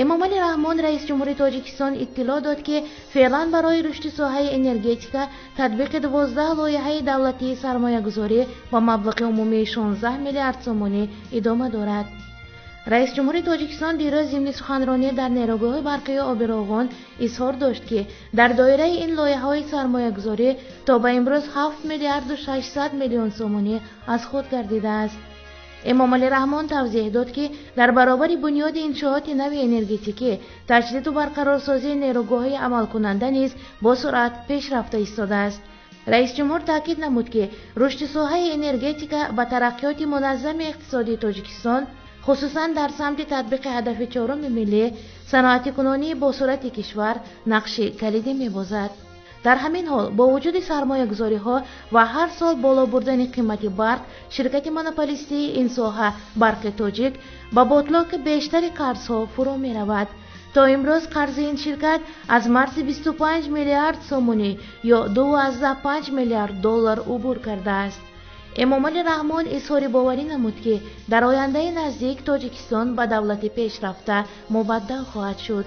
Эмомалӣ Раҳмон, раиси ҷумҳури Тоҷикистон, иттилоъ дод, ки феълан барои рушди соҳаи энергетика татбиқи 12 лоиҳаи давлатии сармоягузорӣ ба маблағи умумии 16 миллиард сомонӣ идома дорад. Раиси ҷумҳури Тоҷикистон дирӯз зимни суханронӣ дар нерӯгоҳи барқии оби Роғун изҳор дошт, ки дар доираи ин лоиҳаҳои сармоягузорӣ то ба имрӯз 7 миллиарду 600 миллион сомонӣ аз худ гардидааст. Эмомалӣ Раҳмон тавзеҳ дод, ки дар баробари бунёди иншооти нави энергетикӣ, таҷдиду барқарорсозии нерӯгоҳҳои амалкунанда низ бо суръат пешрафта истодааст. Раисҷумҳур таъкид намуд, ки рушди соҳаи энергетика ба тараққиёти муназзами иқтисодии Тоҷикистон, хусусан дар самти татбиқи ҳадафи чоруми миллӣ, саноатикунонии босуръати кишвар, нақши калидӣ мебозад. Дар ҳамин ҳол, бо вуҷуди сармоягузориҳо ва ҳар сол боло бурдани қимати барқ, ширкати монополистии ин соҳа, Барқи Тоҷик, ба ботлоқи бештари қарзҳо фурӯ меравад. То имрӯз қарзи ин ширкат аз марзи 25 миллиард сомонӣ ё 2,5 миллиард доллар убур кардааст. Эмомалӣ Раҳмон изҳори боварӣ намуд, ки дар ояндаи наздик Тоҷикистон ба давлати пешрафта мубаддал хоҳад шуд.